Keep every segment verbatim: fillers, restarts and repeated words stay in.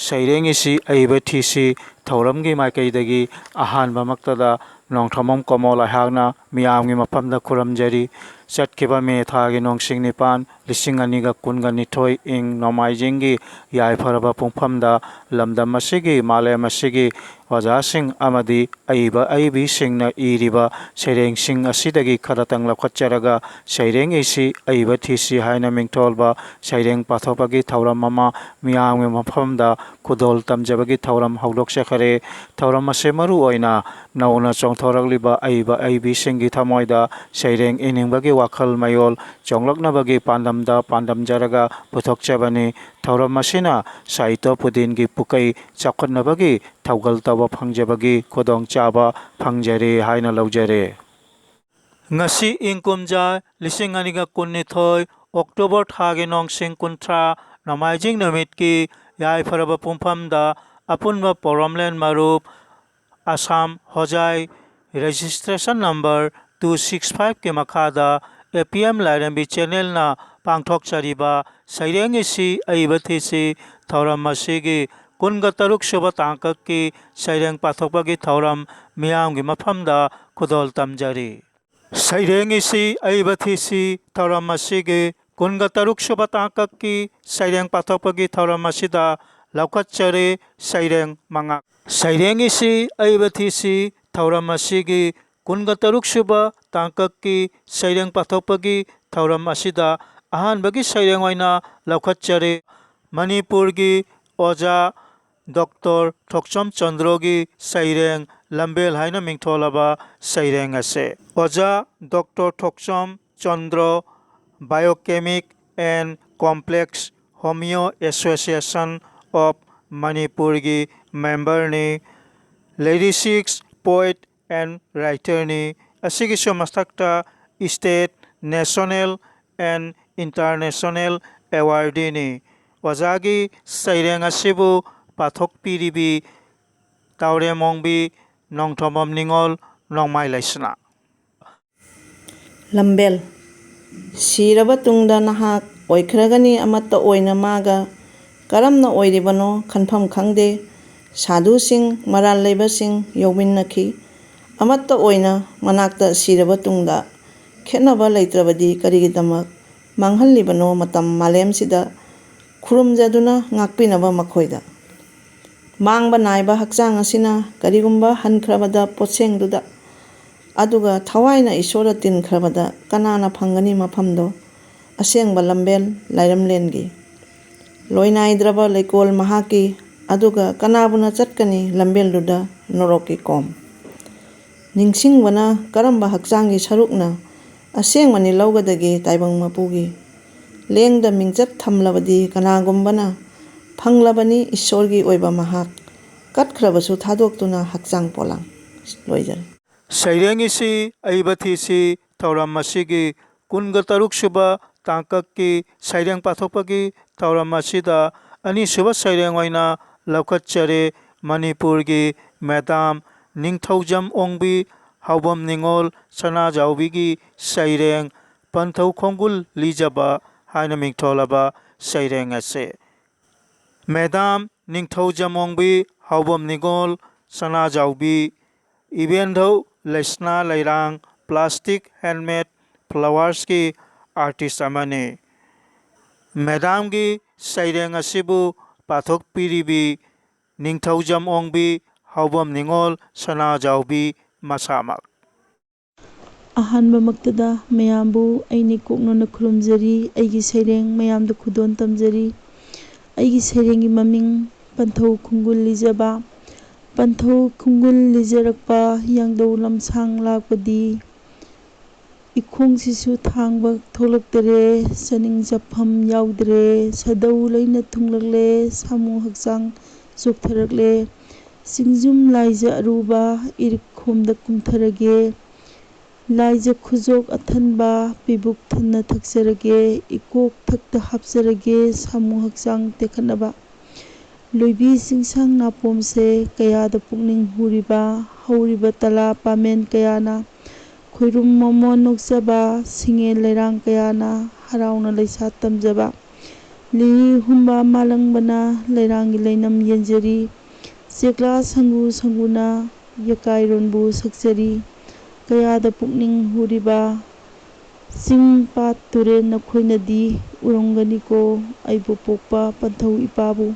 ꯁꯩꯔꯦꯡ ꯏꯁꯤ ꯑꯏꯕ ꯊꯤꯁꯤ ꯊꯧꯔꯝꯒꯤ ꯃꯥꯏꯀꯩꯗꯒꯤ ꯑꯍꯥꯟꯕꯃꯛꯇꯗ ꯅꯣꯡꯊꯣꯝꯕꯝ ꯀꯣꯃꯣꯜ ꯑꯩꯍꯥꯛꯅ ꯃꯤꯌꯥꯝꯒꯤ ꯃꯐꯝꯗ ꯈꯨꯔꯨꯝꯖꯔꯤ꯫ ꯆꯠꯈꯤꯕ ꯃꯦ ꯊꯥꯒꯤ ꯅꯣꯡꯁꯤꯡ ꯅꯤꯄꯥꯟ, ꯂꯤꯁꯤꯡ ꯑꯅꯤꯒ ꯀꯨꯟꯒ ꯅꯤꯊꯣꯏ ꯏꯪ ꯅꯣꯡꯃꯥꯏꯖꯤꯡꯒꯤ ꯌꯥꯏꯐꯔꯕ ꯄꯨꯡꯐꯝꯗ ꯂꯝꯗꯝ ꯑꯁꯤꯒꯤ, ꯃꯥꯂꯦꯝ ꯑꯁꯤꯒꯤ ꯑꯣꯖꯥꯁꯤꯡ ꯑꯃꯗꯤ ꯑꯏꯕ ꯑꯏꯕꯤꯁꯤꯡꯅ ꯏꯔꯤꯕ ꯁꯩꯔꯦꯡꯁꯤꯡ ꯑꯁꯤꯗꯒꯤ ꯈꯔꯇꯪ ꯂꯧꯈꯠꯆꯔꯒ ꯁꯩꯔꯦꯡ ꯏꯁꯤ ꯑꯏꯕ ꯊꯤꯁꯤ ꯍꯥꯏꯅ ꯃꯤꯡꯊꯣꯜꯕ ꯁꯩꯔꯦꯡ ꯄꯥꯊꯣꯛꯄꯒꯤ ꯊꯧꯔꯝ ꯑꯃ ꯃꯤꯌꯥꯝꯒꯤ ꯃꯐꯝꯗ ꯈꯨꯗꯣꯜ ꯇꯝꯖꯕꯒꯤ ꯊꯧꯔꯝ ꯍꯧꯗꯣꯛꯆꯈꯔꯦ꯫ ꯊꯧꯔꯝ ꯑꯁꯤ ꯃꯔꯨ ꯑꯣꯏꯅ ꯅꯧꯅ ꯆꯣꯡꯊꯣꯔꯛꯂꯤꯕ ꯑꯏꯕ ꯑꯏꯕꯤꯁꯤꯡꯒꯤ ꯊꯃꯣꯏꯗ ꯁꯩꯔꯦꯡ ꯏꯅꯤꯡꯕꯒꯤ ꯋꯥꯈꯜ ꯃꯌꯣꯜ ꯆꯣꯡꯂꯛꯅꯕꯒꯤ ꯄꯥꯟꯗꯝꯗ ꯄꯥꯟꯗꯝꯖꯔꯒ ꯄꯨꯊꯣꯛꯆꯕꯅꯤ꯫ ꯊꯧꯔꯝ ꯑꯁꯤꯅ ꯁꯥꯍꯤꯇ꯭ꯌ ꯄꯨꯗꯤꯟꯒꯤ ꯄꯨꯀꯩ ꯆꯥꯎꯈꯠꯅꯕꯒꯤ ꯊꯧꯒꯜ ꯇꯧꯕ ꯐꯪꯖꯕꯒꯤ ꯈꯨꯗꯣꯡꯆꯥꯕ ꯐꯪꯖꯔꯦ ꯍꯥꯏꯅ ꯂꯧꯖꯔꯦ꯫ ꯉꯁꯤ ꯏꯪ ꯀꯨꯝꯖꯥ ꯂꯤꯁꯤꯡ ꯑꯅꯤꯒ ꯀꯨꯟꯅꯤꯊꯣꯏ ꯑꯣꯛꯇꯣꯕꯔ ꯊꯥꯒꯤ ꯅꯣꯡꯁꯤꯡ ꯀꯨꯟꯊ꯭ꯔꯥ ꯅꯣꯡꯃꯥꯏꯖꯤꯡ ꯅꯨꯃꯤꯠꯀꯤ ꯌꯥꯏꯐꯔꯕ ꯄꯨꯡꯐꯝꯗ ꯑꯄꯨꯟꯕ ꯄꯣꯔꯣꯝꯂꯦꯟ ꯃꯔꯨꯞ ꯑꯁꯥꯝ ꯍꯣꯖꯥꯏ registration number two six five ꯀꯤ ꯃꯈꯥꯗ A P M ꯂꯥꯏꯔꯦꯝꯕꯤ ꯆꯦꯅꯦꯜꯅ ꯄꯥꯡꯊꯣꯛꯆꯔꯤꯕ ꯁꯩꯔꯦꯡ ꯏꯁꯤ ꯑꯏꯕ ꯊꯤꯁꯤ ꯊꯧꯔꯝ ꯑꯁꯤꯒꯤ ꯀꯨꯟꯒ ꯇꯔꯨꯛ ꯁꯨꯕ ꯇꯥꯡꯀꯛꯀꯤ ꯁꯩꯔꯦꯡ ꯄꯥꯊꯣꯛꯄꯒꯤ ꯊꯧꯔꯝ ꯃꯤꯌꯥꯝꯒꯤ ꯃꯐꯝꯗ ꯈꯨꯗꯣꯜ ꯇꯝꯖꯔꯤ꯫ ꯁꯩꯔꯦꯡ ꯏꯁꯤ ꯑꯏꯕ ꯊꯤꯁꯤ ꯊꯧꯔꯝ ꯑꯁꯤꯒꯤ ꯀꯨꯟꯒ ꯇꯔꯨꯛ ꯁꯨꯕ ꯇꯥꯡꯀꯛꯀꯤ ꯁꯩꯔꯦꯡ ꯄꯥꯊꯣꯛꯄꯒꯤ ꯊꯧꯔꯝ ꯑꯁꯤꯗ ꯂꯧꯈꯠꯆꯔꯦ ꯁꯩꯔꯦꯡ ꯃꯉꯥ꯫ ꯁꯩꯔꯦꯡ ꯏꯁꯤ ꯑꯏꯕ ꯊꯤꯁꯤ ꯊꯧꯔꯝ ꯑꯁꯤꯒꯤ ꯀꯨꯟꯒ ꯇꯔꯨꯛ ꯁꯨꯕ ꯇꯥꯡꯀꯛꯀꯤ ꯁꯩꯔꯦꯡ ꯄꯥꯊꯣꯛꯄꯒꯤ ꯊꯧꯔꯝ ꯑꯁꯤꯗ ꯑꯍꯥꯟꯕꯒꯤ ꯁꯩꯔꯦꯡ ꯑꯣꯏꯅ ꯂꯧꯈꯠꯆꯔꯦ ꯃꯅꯤꯄꯨꯔꯒꯤ ꯑꯣꯖꯥ ꯗꯣꯛꯇꯔ ꯊꯣꯛꯆꯣꯝ ꯆꯟꯗ꯭ꯔꯣꯒꯤ ꯁꯩꯔꯦꯡ ꯂꯝꯕꯦꯜ ꯍꯥꯏꯅ ꯃꯤꯡꯊꯣꯜꯂꯕ ꯁꯩꯔꯦꯡ ꯑꯁꯦ꯫ ꯑꯣꯖꯥ doctor Thokchom Chandro Biochemic and Complex Homeo Association of ꯃꯅꯤꯄꯨꯔꯒꯤ memberꯅꯤ꯫ Lyricist, poet and writerꯅꯤ꯫ ꯑꯁꯤꯒꯤꯁꯨ ꯃꯊꯛꯇ state, national and international awardꯅꯤ꯫ ꯑꯣꯖꯥꯒꯤ ꯁꯩꯔꯦꯡ ꯑꯁꯤꯕꯨ ꯄꯥꯊꯣꯛꯄꯤꯔꯤꯕꯤ ꯇꯥꯎꯔꯦꯝ ꯑꯣꯡꯕꯤ ꯅꯣꯡꯊꯣꯝꯕꯝ ꯅꯤꯉꯣꯜ ꯅꯣꯡꯃꯥꯏ ꯂꯩꯁꯅꯥ꯫ ꯂꯝꯕꯦꯜ꯫ ꯁꯤꯔꯕ ꯇꯨꯡꯗ ꯅꯍꯥꯛ ꯑꯣꯏꯈ꯭ꯔꯒꯅꯤ ꯑꯃꯠꯇ ꯑꯣꯏꯅ ꯃꯥꯒ꯫ ꯀꯔꯝꯅ ꯑꯣꯏꯔꯤꯕꯅꯣ ꯈꯟꯐꯝ ꯈꯪꯗꯦ꯫ ꯁꯥꯗꯨꯁꯤꯡ, ꯃꯔꯥꯜ ꯂꯩꯕꯁꯤꯡ ꯌꯧꯃꯤꯟꯅꯈꯤ꯫ ꯑꯃꯠꯇ ꯑꯣꯏꯅ ꯃꯅꯥꯛꯇ ꯁꯤꯔꯕ ꯇꯨꯡꯗ ꯈꯦꯠꯅꯕ ꯂꯩꯇ꯭ꯔꯕꯗꯤ ꯀꯔꯤꯒꯤꯗꯃꯛ ꯃꯥꯡꯍꯜꯂꯤꯕꯅꯣ ꯃꯇꯝ ꯃꯥꯂꯦꯝꯁꯤꯗ ꯈꯨꯔꯨꯝꯖꯗꯨꯅ ꯉꯥꯛꯄꯤꯅꯕ ꯃꯈꯣꯏꯗ? ꯃꯥꯡꯕ ꯅꯥꯏꯕ ꯍꯛꯆꯥꯡ ꯑꯁꯤꯅ ꯀꯔꯤꯒꯨꯝꯕ ꯍꯟꯈ꯭ꯔꯕꯗ ꯄꯣꯠꯁꯦꯡꯗꯨꯗ, ꯑꯗꯨꯒ ꯊꯋꯥꯏꯅ ꯏꯁꯣꯔꯗ ꯇꯤꯟꯈ꯭ꯔꯕꯗ ꯀꯅꯥꯅ ꯐꯪꯒꯅꯤ ꯃꯐꯝꯗꯣ? ꯑꯁꯦꯡꯕ ꯂꯝꯕꯦꯜ ꯂꯥꯏꯔꯝꯂꯦꯟꯒꯤ꯫ ꯂꯣꯏꯅꯥꯏꯗ꯭ꯔꯕ ꯂꯩꯀꯣꯜ ꯃꯍꯥꯛꯀꯤ, ꯑꯗꯨꯒ ꯀꯅꯥꯕꯨꯅ ꯆꯠꯀꯅꯤ ꯂꯝꯕꯦꯜꯗꯨꯗ ꯅꯣꯔꯣꯛꯀꯤ ꯀꯣꯝ? ꯅꯤꯡꯁꯤꯡꯕꯅ ꯀꯔꯝꯕ ꯍꯛꯆꯥꯡꯒꯤ ꯁꯔꯨꯛꯅ ꯑꯁꯦꯡꯕꯅꯤ ꯂꯧꯒꯗꯒꯦ ꯇꯥꯏꯕꯪ ꯃꯄꯨꯒꯤ? ꯂꯦꯡꯗ ꯃꯤꯡꯆꯠ ꯊꯝꯂꯕꯗꯤ ꯀꯅꯥꯒꯨꯝꯕꯅ ꯐꯪꯂꯕꯅꯤ ꯏꯁꯣꯔꯒꯤ ꯑꯣꯏꯕ ꯃꯍꯥꯛ, ꯀꯠꯈ꯭ꯔꯕꯁꯨ ꯊꯥꯗꯣꯛꯇꯨꯅ ꯍꯛꯆꯥꯡ ꯄꯣꯂꯥꯡ꯫ ꯂꯣꯏꯖꯔꯦ꯫ ꯁꯩꯔꯦꯡ ꯏꯁꯤ ꯑꯏꯕ ꯊꯤꯁꯤ ꯊꯧꯔꯝ ꯑꯁꯤꯒꯤ ꯀꯨꯟꯒ ꯇꯔꯨꯛ ꯁꯨꯕ ꯇꯥꯡꯀꯛꯀꯤ ꯁꯩꯔꯦꯡ ꯄꯥꯊꯣꯛꯄꯒꯤ ꯊꯧꯔꯝ ꯑꯁꯤꯗ ꯑꯅꯤꯁꯨꯕ ꯁꯩꯔꯦꯡ ꯑꯣꯏꯅ ꯂꯧꯈꯠꯆꯔꯦ꯫ ꯃꯅꯤꯄꯨꯔꯒꯤ ꯃꯦꯗꯥꯝ ꯅꯤꯡꯊꯧꯖꯝ ꯑꯣꯡꯕꯤ ꯍꯥꯎꯕꯝ ꯅꯤꯉꯣꯜ ꯁꯅꯥꯖꯥꯎꯕꯤꯒꯤ ꯁꯩꯔꯦꯡ ꯄꯟꯊꯧ ꯈꯣꯡꯒꯨꯜ ꯂꯤꯖꯕ ꯍꯥꯏꯅ ꯃꯤꯡꯊꯣꯜꯂꯕ ꯁꯩꯔꯦꯡ ꯑꯁꯤ꯫ ꯃꯦꯗꯥꯝ ꯅꯤꯡꯊꯧꯖꯝ ꯑꯣꯡꯕꯤ ꯍꯥꯎꯕꯝ ꯅꯤꯉꯣꯜ ꯁꯅꯥꯖꯥꯎꯕꯤ, ꯏꯕꯦꯟꯙꯧ ꯂꯩꯁꯅꯥ ꯂꯩꯔꯥꯡ, ꯄ꯭ꯂꯥꯁꯇꯤꯛ ꯍꯦꯟꯃꯦꯗ ꯐ꯭ꯂꯥꯋꯔꯁꯀꯤ ꯑꯥꯔꯇꯤꯁ ꯑꯃꯅꯤ꯫ ꯃꯦꯗꯥꯝꯒꯤ ꯁꯩꯔꯦꯡ ꯑꯁꯤꯕꯨ ꯄꯥꯊꯣꯛꯄꯤꯔꯤꯕꯤ ꯅꯤꯡꯊꯧꯖꯝ ꯑꯣꯡꯕꯤ ꯍꯥꯎꯕꯝ ꯅꯤꯉꯣꯜ ꯁꯅꯥꯖꯥꯎꯕꯤ ꯃꯁꯥꯃꯛ꯫ ꯑꯍꯥꯟꯕꯃꯛꯇꯗ ꯃꯌꯥꯝꯕꯨ ꯑꯩꯅ ꯏꯀꯣꯛꯅꯅ ꯈꯨꯔꯨꯝꯖꯔꯤ꯫ ꯑꯩꯒꯤ ꯁꯩꯔꯦꯡ ꯃꯌꯥꯝꯗ ꯈꯨꯗꯣꯜ ꯇꯝꯖꯔꯤ꯫ ꯑꯩꯒꯤ ꯁꯩꯔꯦꯡꯒꯤ ꯃꯃꯤꯡ ꯄꯟꯊꯧ ꯈꯣꯡꯒꯨꯜ ꯂꯤꯖꯕ꯫ ꯄꯟꯊꯧ ꯈꯣꯡꯒꯨꯜ ꯂꯤꯖꯔꯛꯄ ꯌꯥꯡꯗꯧ ꯂꯝꯁꯥꯡ ꯂꯥꯛꯄꯗꯤ, ꯏꯈꯣꯡꯁꯤꯁꯨ ꯊꯥꯡꯕ ꯊꯣꯛꯂꯛꯇꯔꯦ, ꯆꯥꯅꯤꯡ ꯆꯥꯐꯝ ꯌꯥꯎꯗ꯭ꯔꯦ, ꯁꯥꯗꯧ ꯂꯩꯅ ꯊꯨꯡꯂꯛꯂꯦ, ꯁꯥꯃꯨ ꯍꯛꯆꯥꯡ ꯆꯣꯛꯊꯔꯛꯂꯦ, ꯆꯤꯡꯖꯨꯝ ꯂꯥꯏꯖ ꯑꯔꯨꯕ ꯏꯔꯤꯛꯈꯣꯝꯗ ꯀꯨꯝꯊꯔꯒꯦ, ꯂꯥꯏꯖ ꯈꯨꯖꯣꯛ ꯑꯊꯟꯕ ꯄꯤꯕꯨꯛ ꯊꯟꯅ ꯊꯛꯆꯔꯒꯦ, ꯏꯀꯣꯛ ꯊꯛꯇ ꯍꯥꯞꯆꯔꯒꯦ, ꯁꯥꯃꯨ ꯍꯛꯆꯥꯡ ꯇꯦꯛꯈꯠꯅꯕ꯫ ꯂꯣꯏꯕꯤ ꯆꯤꯡꯁꯥꯡ ꯅꯥꯄꯣꯝꯁꯦ ꯀꯌꯥꯗ ꯄꯨꯛꯅꯤꯡ ꯍꯨꯔꯤꯕ, ꯍꯧꯔꯤꯕ ꯇꯂꯥ ꯄꯥꯃꯦꯟ ꯀꯌꯥꯅ ꯈꯣꯏꯔꯨꯝ ꯃꯃꯣꯟ ꯅꯣꯛꯆꯕ, ꯁꯤꯡꯉꯦꯟ ꯂꯩꯔꯥꯡ ꯀꯌꯥꯅ ꯍꯔꯥꯎꯅ ꯂꯩꯁꯥ ꯇꯝꯖꯕ꯫ ꯂꯤꯔꯤ ꯍꯨꯝꯕ ꯃꯥꯂꯪꯕꯅ ꯂꯩꯔꯥꯡꯒꯤ ꯂꯩꯅꯝ ꯌꯦꯟꯖꯔꯤ꯫ ꯆꯦꯛꯂꯥ ꯁꯪꯒꯨ ꯁꯪꯒꯨꯅ ꯌꯀꯥꯏꯔꯣꯟꯕꯨ ꯁꯛꯆꯔꯤ꯫ ꯀꯌꯥꯗ ꯄꯨꯛꯅꯤꯡ ꯍꯨꯔꯤꯕ ꯆꯤꯡ ꯄꯥꯠ ꯇꯨꯔꯦꯜ ꯅꯈꯣꯏꯅꯗꯤ ꯎꯔꯝꯒꯅꯤꯀꯣ ꯑꯩꯕꯨ ꯄꯣꯛꯄ ꯄꯟꯊꯧ ꯏꯄꯥꯕꯨ꯫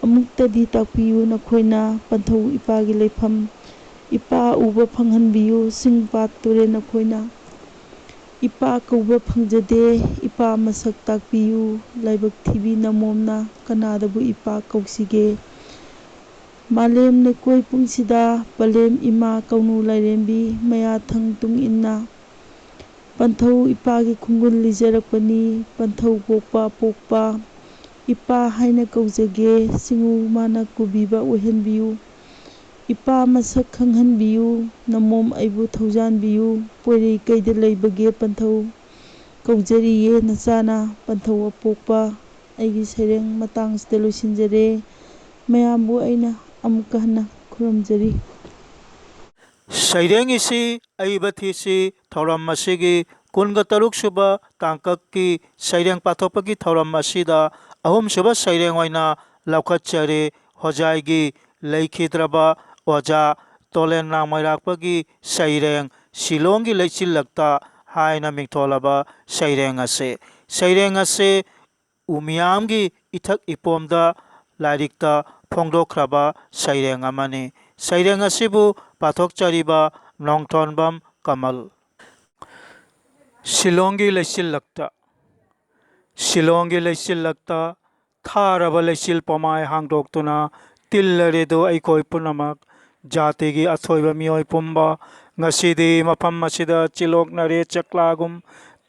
ꯑꯃꯨꯛꯇꯗꯤ ꯇꯥꯛꯄꯤꯌꯨ ꯅꯈꯣꯏꯅ ꯄꯟꯊꯧ ꯏꯄꯥꯒꯤ ꯂꯩꯐꯝ꯫ ꯏꯄꯥ ꯎꯕ ꯐꯪꯍꯟꯕꯤꯌꯨ ꯆꯤꯡ ꯄꯥꯠ ꯇꯨꯔꯦꯜ ꯅꯈꯣꯏꯅ꯫ ꯏꯄꯥ ꯀꯧꯕ ꯐꯪꯖꯗꯦ, ꯏꯄꯥ ꯃꯁꯛ ꯇꯥꯛꯄꯤꯌꯨ, ꯂꯥꯏꯕꯛ ꯊꯤꯕꯤ ꯅꯃꯣꯝꯅ ꯀꯅꯥꯗꯕꯨ ꯏꯄꯥ ꯀꯧꯁꯤꯒꯦ? ꯃꯥꯂꯦꯝ ꯂꯩꯀꯣꯏ ꯄꯨꯝꯁꯤꯗ ꯄꯂꯦꯝ ꯏꯃꯥ ꯀꯧꯅꯨ ꯂꯥꯏꯔꯦꯝꯕꯤ ꯃꯌꯥꯊꯪ ꯇꯨꯡ ꯏꯟꯅ ꯄꯟꯊꯧ ꯏꯄꯥꯒꯤ ꯈꯣꯡꯒꯨꯜ ꯂꯤꯖꯔꯛꯄꯅꯤ꯫ ꯄꯟꯊꯧ ꯄꯣꯛꯄ ꯄꯣꯛꯄ ꯏꯄꯥ ꯍꯥꯏꯅ ꯀꯧꯖꯒꯦ, ꯁꯤꯡꯎ ꯃꯥꯅ ꯀꯨꯕꯤꯕ ꯑꯣꯏꯍꯟꯕꯤꯌꯨ꯫ ꯏꯄꯥ ꯃꯁꯛ ꯈꯪꯍꯟꯕꯤꯌꯨ, ꯅꯃꯣꯝ ꯑꯩꯕꯨ ꯊꯧꯖꯥꯟꯕꯤꯌꯨ, ꯄꯣꯏꯔꯩ ꯀꯩꯗ ꯂꯩꯕꯒꯦ ꯄꯟꯊꯧ? ꯀꯧꯖꯔꯤꯌꯦ ꯅꯆꯥꯅ ꯄꯟꯊꯧ ꯑꯄꯣꯛꯄ꯫ ꯑꯩꯒꯤ ꯁꯩꯔꯦꯡ ꯃꯇꯥꯡꯁꯤꯗ ꯂꯣꯏꯁꯤꯟꯖꯔꯦ꯫ ꯃꯌꯥꯝꯕꯨ ꯑꯩꯅ ꯑꯃꯨꯛꯀ ꯍꯟꯅ ꯈꯨꯔꯨꯝꯖꯔꯤ꯫ ꯁꯩꯔꯦꯡ ꯏꯁꯤ ꯑꯏꯕ ꯊꯤꯁꯤ ꯊꯧꯔꯝ ꯑꯁꯤꯒꯤ ꯀꯨꯟꯒ ꯇꯔꯨꯛ ꯁꯨꯕ ꯇꯥꯡꯀꯛꯀꯤ ꯁꯩꯔꯦꯡ ꯄꯥꯊꯣꯛꯄꯒꯤ ꯊꯧꯔꯝ ꯑꯁꯤꯗ ꯑꯍꯨꯝꯁꯨꯕ ꯁꯩꯔꯦꯡ ꯑꯣꯏꯅ ꯂꯧꯈꯠꯆꯔꯤ꯫ ꯍꯣꯖꯥꯏꯒꯤ ꯂꯩꯈꯤꯗ꯭ꯔꯕ ꯑꯣꯖꯥ ꯇꯣꯂꯦꯟ ꯅꯥꯡꯃꯩꯔꯥꯛꯄꯒꯤ ꯁꯩꯔꯦꯡ ꯁꯤꯂꯣꯡꯒꯤ ꯂꯩꯆꯤꯜꯂꯛꯇ ꯍꯥꯏꯅ ꯃꯤꯡꯊꯣꯜꯂꯕ ꯁꯩꯔꯦꯡ ꯑꯁꯤ꯫ ꯁꯩꯔꯦꯡ ꯑꯁꯤ ꯎꯃꯤꯌꯥꯝꯒꯤ ꯏꯊꯛ ꯏꯄꯣꯝꯗ ꯂꯥꯏꯔꯤꯛꯇ ꯐꯣꯡꯗꯣꯛꯈ꯭ꯔꯕ ꯁꯩꯔꯦꯡ ꯑꯃꯅꯤ꯫ ꯁꯩꯔꯦꯡ ꯑꯁꯤꯕꯨ ꯄꯥꯊꯣꯛꯆꯔꯤꯕ ꯅꯣꯡꯊꯣꯟꯕꯝ ꯀꯃꯜ꯫ ꯁꯤꯂꯣꯡꯒꯤ ꯂꯩꯆꯤꯜꯂꯛꯇ꯫ ꯁꯤꯂꯣꯡꯒꯤ ꯂꯩꯆꯤꯜꯂꯛꯇ ꯊꯥꯔꯕ ꯂꯩꯆꯤꯜ ꯄꯣꯃꯥꯏ ꯍꯥꯡꯗꯣꯛꯇꯨꯅ ꯇꯤꯜꯂꯔꯦꯗꯣ ꯑꯩꯈꯣꯏ ꯄꯨꯝꯅꯃꯛ, ꯖꯥꯇꯤꯒꯤ ꯑꯊꯣꯏꯕ ꯃꯤꯑꯣꯏ ꯄꯨꯝꯕ꯫ ꯉꯁꯤꯗꯤ ꯃꯐꯝ ꯑꯁꯤꯗ ꯆꯤꯂꯣꯛꯅꯔꯦ ꯆꯦꯛꯂꯥꯒꯨꯝ꯫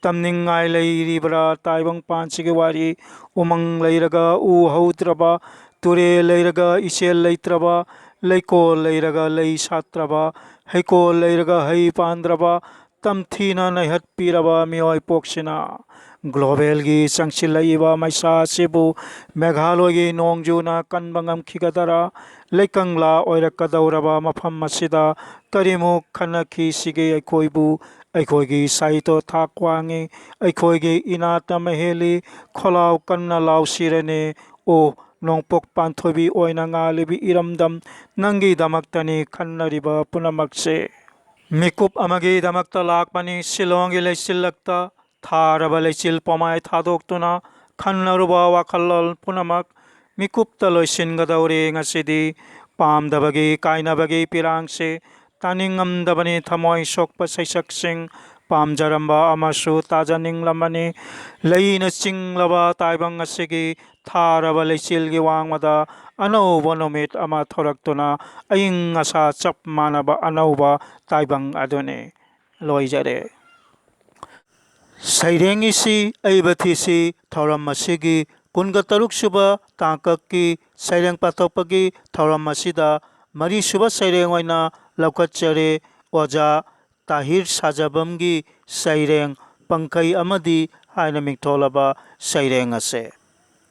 ꯇꯝꯅꯤꯡꯉꯥꯏ ꯂꯩꯔꯤꯕ꯭ꯔꯥ ꯇꯥꯏꯕꯪ ꯄꯥꯟꯁꯤꯒꯤ ꯋꯥꯔꯤ? ꯎꯃꯪ ꯂꯩꯔꯒ ꯎ ꯍꯧꯗ꯭ꯔꯕ, ꯇꯨꯔꯦꯜ ꯂꯩꯔꯒ ꯏꯆꯦꯜ ꯂꯩꯇ꯭ꯔꯕ, ꯂꯩꯀꯣꯜ ꯂꯩꯔꯒ ꯂꯩ ꯁꯥꯠꯇ꯭ꯔꯕ, ꯍꯩꯀꯣꯜ ꯂꯩꯔꯒ ꯍꯩ ꯄꯥꯟꯗ꯭ꯔꯕ, ꯇꯝꯊꯤꯅ ꯅꯩꯍꯠꯄꯤꯔꯕ ꯃꯤꯑꯣꯏ ꯄꯣꯛꯁꯤꯅ꯫ ꯒ꯭ꯂꯣꯕꯦꯜꯒꯤ ꯆꯪꯁꯤꯜꯂꯛꯏꯕ ꯃꯩꯁꯥ ꯑꯁꯤꯕꯨ ꯃꯦꯘꯥꯂꯣꯏꯒꯤ ꯅꯣꯡꯖꯨꯅ ꯀꯟꯕ ꯉꯝꯈꯤꯒꯗꯔꯥ? ꯂꯩꯀꯪꯂꯥ ꯑꯣꯏꯔꯛꯀꯗꯧꯔꯕ ꯃꯐꯝ ꯑꯁꯤꯗ ꯀꯔꯤꯃꯨꯛ ꯈꯟꯅꯈꯤꯁꯤꯒꯦ ꯑꯩꯈꯣꯏꯕꯨ? ꯑꯩꯈꯣꯏꯒꯤ ꯁꯥꯍꯤꯇ꯭ꯌ ꯊꯥꯛ ꯋꯥꯡꯉꯤ, ꯑꯩꯈꯣꯏꯒꯤ ꯏꯅꯥꯠꯅ ꯃꯍꯦꯜꯂꯤ, ꯈꯣꯜꯂꯥꯎ ꯀꯟꯅ ꯂꯥꯎꯁꯤꯔꯅꯦ꯫ ꯑꯣ, ꯅꯣꯡꯄꯣꯛ ꯄꯥꯟꯊꯣꯏꯕꯤ ꯑꯣꯏꯅ ꯉꯥꯜꯂꯤꯕꯤ ꯏꯔꯝꯗꯝ, ꯅꯪꯒꯤꯗꯃꯛꯇꯅꯤ ꯈꯟꯅꯔꯤꯕ ꯄꯨꯝꯅꯃꯛꯁꯦ꯫ ꯃꯤꯀꯨꯞ ꯑꯃꯒꯤꯗꯃꯛꯇ ꯂꯥꯛꯄꯅꯤ ꯁꯤꯂꯣꯡꯒꯤ ꯂꯩꯆꯤꯜꯂꯛꯇ꯫ ꯊꯥꯔꯕ ꯂꯩꯆꯤꯜ ꯄꯣꯃꯥꯏ ꯊꯥꯗꯣꯛꯇꯨꯅ ꯈꯟꯅꯔꯨꯕ ꯋꯥꯈꯜꯂꯣꯟ ꯄꯨꯝꯅꯃꯛ ꯃꯤꯀꯨꯞꯇ ꯂꯣꯏꯁꯤꯟꯒꯗꯧꯔꯦ ꯉꯁꯤꯗꯤ꯫ ꯄꯥꯝꯗꯕꯒꯤ ꯀꯥꯏꯅꯕꯒꯤ ꯄꯤꯔꯥꯡꯁꯦ ꯇꯥꯅꯤꯡꯉꯝꯗꯕꯅꯤ ꯊꯃꯣꯏ ꯁꯣꯛꯄ ꯁꯩꯁꯛꯁꯤꯡ꯫ ꯄꯥꯝꯖꯔꯝꯕ ꯑꯃꯁꯨ ꯇꯥꯖꯅꯤꯡꯂꯝꯃꯅꯤ꯫ ꯂꯩꯅ ꯆꯤꯡꯂꯕ ꯇꯥꯏꯕꯪ ꯑꯁꯤꯒꯤ ꯊꯥꯔꯕ ꯂꯩꯆꯤꯜꯒꯤ ꯋꯥꯡꯃꯗ ꯑꯅꯧꯕ ꯅꯨꯃꯤꯠ ꯑꯃ ꯊꯣꯔꯛꯇꯨꯅ ꯑꯏꯪ ꯑꯁꯥ ꯆꯞ ꯃꯥꯟꯅꯕ ꯑꯅꯧꯕ ꯇꯥꯏꯕꯪ ꯑꯗꯨꯅꯤ꯫ ꯂꯣꯏꯖꯔꯦ꯫ ꯁꯩꯔꯦꯡ ꯏꯁꯤ ꯑꯏꯕ ꯊꯤꯁꯤ ꯊꯧꯔꯝ ꯑꯁꯤꯒꯤ ꯀꯨꯟꯒ ꯇꯔꯨꯛ ꯁꯨꯕ ꯇꯥꯡꯀꯛꯀꯤ ꯁꯩꯔꯦꯡ ꯄꯥꯊꯣꯛꯄꯒꯤ ꯊꯧꯔꯝ ꯑꯁꯤꯗ ꯃꯔꯤꯁꯨꯕ ꯁꯩꯔꯦꯡ ꯑꯣꯏꯅ ꯂꯧꯈꯠꯆꯔꯦ꯫ ꯑꯣꯖꯥ ꯇꯥꯍꯤꯔ ꯁꯥꯖꯕꯝꯒꯤ ꯁꯩꯔꯦꯡ ꯄꯪꯈꯩ ꯑꯃꯗꯤ ꯍꯥꯏꯅ ꯃꯤꯡꯊꯣꯜꯂꯕ ꯁꯩꯔꯦꯡ ꯑꯁꯦ꯫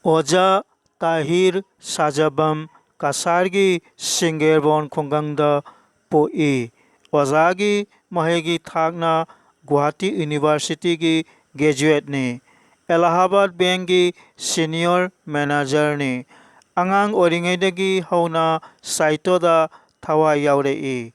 ꯑꯣꯖꯥ ꯇꯥꯍꯤꯔ ꯁꯥꯖꯕꯝ ꯀꯁꯥꯔꯒꯤ ꯁꯤꯡꯒꯦꯔꯕꯣꯟ ꯈꯨꯡꯒꯪꯗ ꯄꯣꯛꯏ꯫ ꯑꯣꯖꯥꯒꯤ ꯃꯍꯩꯒꯤ ꯊꯥꯛꯅ ꯒꯨꯋꯥꯍꯥꯇꯤ ꯌꯨꯅꯤꯚꯔꯁꯤꯇꯤꯒꯤ ꯒ꯭ꯔꯦꯖꯨꯑꯦꯠꯅꯤ꯫ ꯑꯦꯂꯥꯍꯥꯕꯥꯗ ꯕꯦꯡꯒꯤ ꯁꯤꯅꯤꯌꯔ ꯃꯦꯅꯦꯖꯔꯅꯤ꯫ ꯑꯉꯥꯡ ꯑꯣꯏꯔꯤꯉꯩꯗꯒꯤ ꯍꯧꯅ ꯁꯥꯍꯤꯇ꯭ꯌꯗ ꯊꯋꯥꯏ ꯌꯥꯎꯔꯛꯏ꯫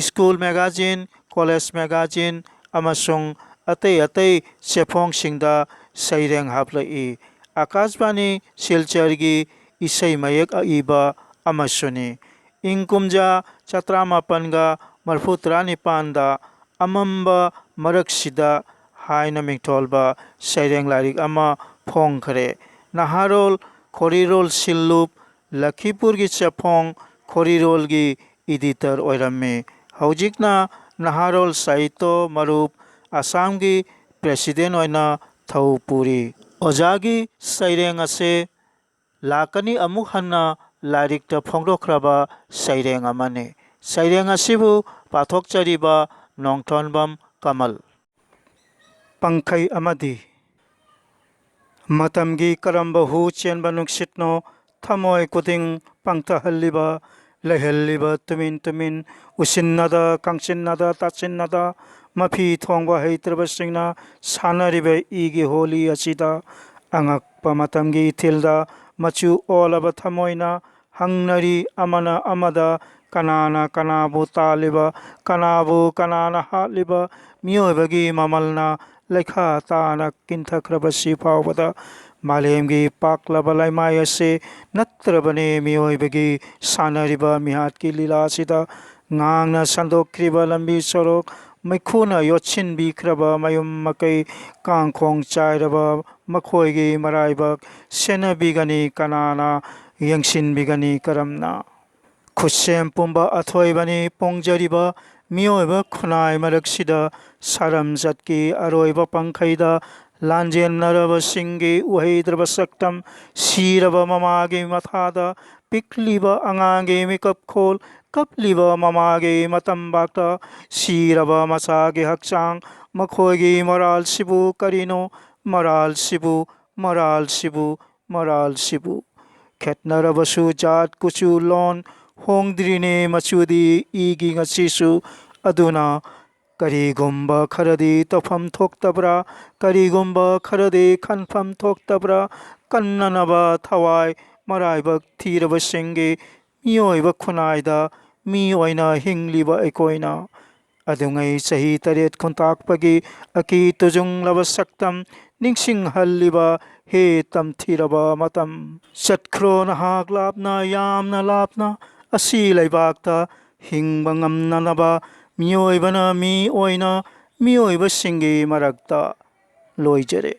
ꯁ꯭ꯀꯨꯜ ꯃꯦꯒꯥꯖꯤꯟ, ꯀꯣꯂꯦꯖ ꯃꯦꯒꯥꯖꯤꯟ ꯑꯃꯁꯨꯡ ꯑꯇꯩ ꯑꯇꯩ ꯆꯦꯐꯣꯡꯁꯤꯡꯗ ꯁꯩꯔꯦꯡ ꯍꯥꯞꯂꯛꯏ꯫ ꯑꯀꯥꯁꯕꯥꯅꯤ ꯁꯤꯜꯆꯔꯒꯤ ꯏꯁꯩ ꯃꯌꯦꯛ ꯏꯕ ꯑꯃꯁꯨꯅꯤ꯫ ꯏꯪ ꯀꯨꯝꯖꯥ ꯆꯥꯇ꯭ꯔꯥꯃꯥꯄꯟꯒ ꯃꯔꯤꯐꯨꯇꯔꯥꯅꯤꯄꯥꯟꯗ ꯑꯃꯝꯕ ꯃꯔꯛꯁꯤꯗ ꯍꯥꯏꯅ ꯃꯤꯡꯊꯣꯜꯕ ꯁꯩꯔꯦꯡ ꯂꯥꯏꯔꯤꯛ ꯑꯃ ꯐꯣꯡꯈ꯭ꯔꯦ꯫ ꯅꯍꯥꯔꯣꯜ ꯈꯣꯔꯤꯔꯣꯜ ꯁꯤꯜꯂꯨꯞ ꯂꯈꯤꯄꯨꯔꯒꯤ ꯆꯦꯐꯣꯡ ꯈꯣꯔꯤꯔꯣꯜꯒꯤ ꯏꯗꯤꯇꯔ ꯑꯣꯏꯔꯝꯃꯤ꯫ ꯍꯧꯖꯤꯛꯅ ꯅꯍꯥꯔꯣꯜ ꯁꯥꯍꯤꯇ꯭ꯌ ꯃꯔꯨꯞ ꯑꯁꯥꯝꯒꯤ ꯄ꯭ꯔꯦꯁꯤꯗꯦꯟ ꯑꯣꯏꯅ ꯊꯧ ꯄꯨꯔꯤ꯫ ꯑꯣꯖꯥꯒꯤ ꯁꯩꯔꯦꯡ ꯑꯁꯦ ꯂꯥꯛꯀꯅꯤ ꯑꯃꯨꯛ ꯍꯟꯅ ꯂꯥꯏꯔꯤꯛꯇ ꯐꯣꯡꯗꯣꯛꯈ꯭ꯔꯕ ꯁꯩꯔꯦꯡ ꯑꯃꯅꯤ꯫ ꯁꯩꯔꯦꯡ ꯑꯁꯤꯕꯨ ꯄꯥꯊꯣꯛꯆꯔꯤꯕ ꯅꯣꯡꯊꯣꯟꯕꯝ ꯀꯃꯜ꯫ ꯄꯪꯈꯩ ꯑꯃꯗꯤ꯫ ꯃꯇꯝꯒꯤ ꯀꯔꯝꯕ ꯍꯨ ꯆꯦꯟꯕ ꯅꯨꯡꯁꯤꯠꯅꯣ ꯊꯃꯣꯏ ꯈꯨꯗꯤꯡ ꯄꯪꯊꯍꯜꯂꯤꯕ, ꯂꯩꯍꯜꯂꯤꯕ ꯇꯨꯃꯤꯟ ꯇꯨꯃꯤꯟ, ꯎꯁꯤꯟꯅꯗ, ꯀꯪꯁꯤꯟꯅꯗ, ꯇꯥꯁꯤꯟꯅꯗ, ꯃꯐꯤ ꯊꯣꯡꯕ ꯍꯩꯇ꯭ꯔꯕꯁꯤꯡꯅ ꯁꯥꯟꯅꯔꯤꯕ ꯏꯒꯤ ꯍꯣꯂꯤ ꯑꯁꯤꯗ ꯑꯉꯛꯄ ꯃꯇꯝꯒꯤ ꯏꯊꯤꯜꯗ ꯃꯆꯨ ꯑꯣꯜꯂꯕ ꯊꯃꯣꯏꯅ ꯍꯪꯅꯔꯤ, ꯑꯃꯅ ꯑꯃꯗ ꯀꯅꯥꯅ ꯀꯅꯥꯕꯨ ꯇꯥꯜꯂꯤꯕ, ꯀꯅꯥꯕꯨ ꯀꯅꯥꯅ ꯍꯥꯠꯂꯤꯕ, ꯃꯤꯑꯣꯏꯕꯒꯤ ꯃꯃꯜꯅ ꯂꯩꯈꯥ ꯇꯥꯅ ꯀꯤꯟꯊꯈ꯭ꯔꯕꯁꯤ ꯐꯥꯎꯕꯗ ꯃꯥꯂꯦꯝꯒꯤ ꯄꯥꯛꯂꯕ ꯂꯩꯃꯥꯏ ꯑꯁꯤ ꯅꯠꯇ꯭ꯔꯕꯅꯤ꯫ ꯃꯤꯑꯣꯏꯕꯒꯤ ꯁꯥꯟꯅꯔꯤꯕ ꯃꯤꯍꯥꯠꯀꯤ ꯂꯤꯂꯥꯁꯤꯗ ꯉꯥꯡꯅ ꯁꯟꯗꯣꯛꯈ꯭ꯔꯤꯕ ꯂꯝꯕꯤ ꯁꯣꯔꯣꯛ, ꯃꯩꯈꯨꯅ ꯌꯣꯠꯁꯤꯟꯕꯤꯈ꯭ꯔꯕ ꯃꯌꯨꯝ ꯃꯀꯩ, ꯀꯥꯡꯈꯣꯡ ꯆꯥꯏꯔꯕ ꯃꯈꯣꯏꯒꯤ ꯃꯔꯥꯏꯕꯛ ꯁꯦꯟꯅꯕꯤꯒꯅꯤ ꯀꯅꯥꯅ, ꯌꯦꯡꯁꯤꯟꯕꯤꯒꯅꯤ ꯀꯔꯝꯅ? ꯈꯨꯠꯁꯦꯝ ꯄꯨꯝꯕ ꯑꯊꯣꯏꯕꯅꯤ ꯄꯣꯡꯖꯔꯤꯕ ꯃꯤꯑꯣꯏꯕ ꯈꯨꯟꯅꯥꯏ ꯃꯔꯛꯁꯤꯗ ꯁꯥꯔꯝꯆꯠꯀꯤ ꯑꯔꯣꯏꯕ ꯄꯪꯈꯩꯗ ꯂꯥꯟꯖꯦꯟꯅꯔꯕꯁꯤꯡꯒꯤ ꯎꯍꯩꯗ꯭ꯔꯕ ꯁꯛꯇꯝ, ꯁꯤꯔꯕ ꯃꯃꯥꯒꯤ ꯃꯊꯥꯗ ꯄꯤꯛꯂꯤꯕ ꯑꯉꯥꯡꯒꯤ ꯃꯤꯀꯞꯈꯣꯜ, ꯀꯞꯂꯤꯕ ꯃꯃꯥꯒꯤ ꯃꯇꯝꯕꯥꯛꯇ ꯁꯤꯔꯕ ꯃꯆꯥꯒꯤ ꯍꯛꯆꯥꯡ, ꯃꯈꯣꯏꯒꯤ ꯃꯔꯥꯜꯁꯤꯕꯨ ꯀꯔꯤꯅꯣ? ꯃꯔꯥꯜꯁꯤꯕꯨ, ꯃꯔꯥꯜꯁꯤꯕꯨ, ꯃꯔꯥꯜꯁꯤꯕꯨ꯫ ꯈꯦꯠꯅꯔꯕꯁꯨ ꯖꯥꯠ, ꯀꯨꯆꯨ, ꯂꯣꯟ ꯍꯣꯡꯗ꯭ꯔꯤꯅꯦ ꯃꯆꯨꯗꯤ ꯏꯒꯤ ꯉꯁꯤꯁꯨ꯫ ꯑꯗꯨꯅ ꯀꯔꯤꯒꯨꯝꯕ ꯈꯔꯗꯤ ꯇꯧꯐꯝ ꯊꯣꯛꯇꯕ꯭ꯔꯥ? ꯀꯔꯤꯒꯨꯝꯕ ꯈꯔꯗꯤ ꯈꯟꯐꯝ ꯊꯣꯛꯇꯕ꯭ꯔꯥ? ꯀꯟꯅꯅꯕ ꯊꯋꯥꯏ ꯃꯔꯥꯏꯕꯛ ꯊꯤꯔꯕꯁꯤꯡꯒꯤ ꯃꯤꯑꯣꯏꯕ ꯈꯨꯟꯅꯥꯏꯗ ꯃꯤ ꯑꯣꯏꯅ ꯍꯤꯡꯂꯤꯕ ꯑꯩꯈꯣꯏꯅ꯫ ꯑꯗꯨꯉꯩ ꯆꯍꯤ ꯇꯔꯦꯠ ꯈꯨꯟꯇꯥꯛꯄꯒꯤ ꯑꯀꯤ ꯇꯨꯖꯨꯡꯂꯕ ꯁꯛꯇꯝ ꯅꯤꯡꯁꯤꯡꯍꯜꯂꯤꯕ ꯍꯦ ꯇꯝꯊꯤꯔꯕ ꯃꯇꯝ꯫ ꯆꯠꯈ꯭ꯔꯣ ꯅꯍꯥꯛ ꯂꯥꯞꯅ, ꯌꯥꯝꯅ ꯂꯥꯞꯅ, ꯑꯁꯤ ꯂꯩꯕꯥꯛꯇ ꯍꯤꯡꯕ ꯉꯝꯅꯅꯕ ꯃꯤꯑꯣꯏꯕꯅ ꯃꯤ ꯑꯣꯏꯅ ꯃꯤꯑꯣꯏꯕꯁꯤꯡꯒꯤ ꯃꯔꯛꯇ꯫ ꯂꯣꯏꯖꯔꯦ꯫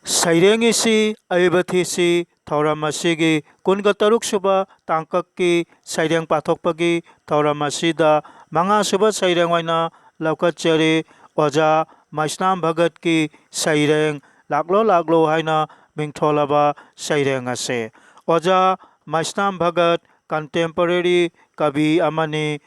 ꯁꯩꯔꯦꯡ ꯏꯁꯤ ꯑꯏꯕ ꯊꯤꯁꯤ ꯊꯧꯔꯝ ꯑꯁꯤꯒꯤ ꯀꯨꯟꯒ ꯇꯔꯨꯛ ꯁꯨꯕ ꯇꯥꯡꯀꯛꯀꯤ ꯁꯩꯔꯦꯡ ꯄꯥꯊꯣꯛꯄꯒꯤ ꯊꯧꯔꯝ ꯑꯁꯤꯗ ꯃꯉꯥ ꯁꯨꯕ ꯁꯩꯔꯦꯡ ꯑꯣꯏꯅ ꯂꯧꯈꯠꯆꯔꯤ꯫ ꯑꯣꯖꯥ ꯃꯩꯁꯅꯥꯝ ꯚꯒꯠꯀꯤ ꯁꯩꯔꯦꯡ ꯂꯥꯛꯂꯣ ꯂꯥꯛꯂꯣ ꯍꯥꯏꯅ ꯃꯤꯡꯊꯣꯜꯂꯕ ꯁꯩꯔꯦꯡ ꯑꯁꯤ꯫ ꯑꯣꯖꯥ ꯃꯩꯁꯅꯥꯝ ꯚꯒꯠ contemporary ꯀꯕꯤ ꯑꯃꯅꯤ꯫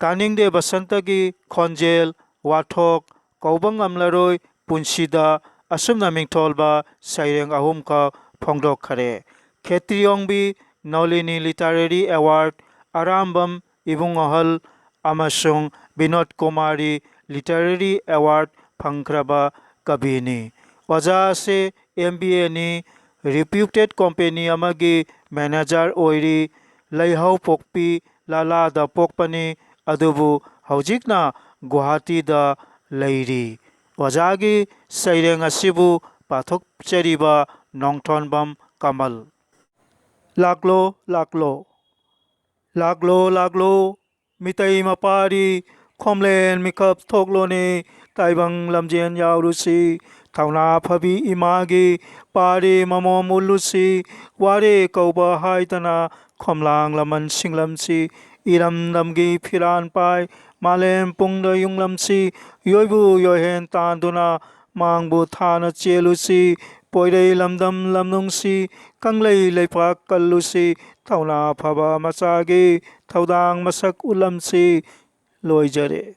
ꯇꯥꯅꯤꯡꯗꯦ ꯕꯁꯟꯇꯒꯤ ꯈꯣꯟꯖꯦꯜ, ꯋꯥꯊꯣꯛ, ꯀꯧꯕ ꯉꯝꯂꯔꯣꯏ ꯄꯨꯟꯁꯤꯗ ꯑꯁꯨꯝꯅ ꯃꯤꯡꯊꯣꯜꯕ ꯁꯩꯔꯦꯡ ꯑꯍꯨꯝꯈꯛ ꯐꯣꯡꯗꯣꯛꯈꯔꯦ꯫ ꯈꯦꯇ꯭ꯔꯤꯌꯣꯡꯕꯤ ꯅꯣꯂꯤꯅꯤ Literary Award, ꯑꯔꯥꯝꯕꯝ ꯏꯕꯨꯡ ꯑꯍꯜ ꯑꯃꯁꯨꯡ ꯕꯤꯅꯣꯗ ꯀꯨꯃꯥꯔꯤ ꯂꯤꯇꯔꯦꯔꯤ ꯑꯦꯋꯥꯔꯗ ꯐꯪꯈ꯭ꯔꯕ ꯀꯕꯤꯅꯤ꯫ ꯑꯣꯖꯥ ꯑꯁꯤ ꯑꯦꯝ ꯕꯤ ꯑꯦꯅꯤ, ꯔꯤꯄ꯭ꯌꯨꯇꯦꯗ ꯀꯣꯝꯄꯦꯅꯤ ꯑꯃꯒꯤ ꯃꯦꯅꯦꯖꯔ ꯑꯣꯏꯔꯤ꯫ ꯂꯩꯍꯥꯎꯄꯣꯛꯄꯤ ꯂꯥꯂꯥꯗ ꯄꯣꯛꯄꯅꯤ, ꯑꯗꯨꯕꯨ ꯍꯧꯖꯤꯛꯅ ꯒꯨꯋꯥꯍꯥꯇꯤꯗ ꯂꯩꯔꯤ꯫ ꯑꯣꯖꯥꯒꯤ ꯁꯩꯔꯦꯡ ꯑꯁꯤꯕꯨ ꯄꯥꯊꯣꯛꯆꯔꯤꯕ ꯅꯣꯡꯊꯣꯟꯕꯝ ꯀꯃꯜ꯫ ꯂꯥꯛꯂꯣ, ꯂꯥꯛꯂꯣ, ꯂꯥꯛꯂꯣ, ꯂꯥꯛꯂꯣ, ꯃꯤꯇꯩ ꯃꯄꯥꯔꯤ, ꯈꯣꯝꯂꯦꯟ ꯃꯤꯀꯞ ꯊꯣꯛꯂꯣꯅꯦ, ꯇꯥꯏꯕꯪ ꯂꯝꯖꯦꯟ ꯌꯥꯎꯔꯨꯁꯤ, ꯊꯧꯅꯥ ꯐꯕꯤ ꯏꯃꯥꯒꯤ ꯄꯥꯔꯤ ꯃꯃꯣꯝ ꯎꯠꯂꯨꯁꯤ, ꯋꯥꯔꯦ ꯀꯧꯕ ꯍꯥꯏꯗꯅ ꯈꯣꯝꯂꯥꯡ ꯂꯃꯟ ꯁꯤꯡꯂꯝꯁꯤ, ꯏꯔꯝꯗꯝꯒꯤ ꯐꯤꯔꯥꯟ ꯄꯥꯏ ꯃꯥꯂꯦꯝ ꯄꯨꯡꯗ ꯌꯨꯡꯂꯝꯁꯤ, ꯌꯣꯏꯕꯨ ꯌꯣꯏꯍꯦꯟ ꯇꯥꯟꯗꯨꯅ ꯃꯥꯡꯕꯨ ꯊꯥꯅ ꯆꯦꯜꯂꯨꯁꯤ, ꯄꯣꯏꯔꯩ ꯂꯝꯗꯝ ꯂꯝꯅꯨꯡꯁꯤ, ꯀꯪꯂꯩ ꯂꯩꯄꯥꯛ ꯀꯜꯂꯨꯁꯤ, ꯊꯧꯅꯥ ꯐꯕ ꯃꯆꯥꯒꯤ ꯊꯧꯗꯥꯡ ꯃꯁꯛ ꯎꯠꯂꯝꯁꯤ꯫ ꯂꯣꯏꯖꯔꯦ꯫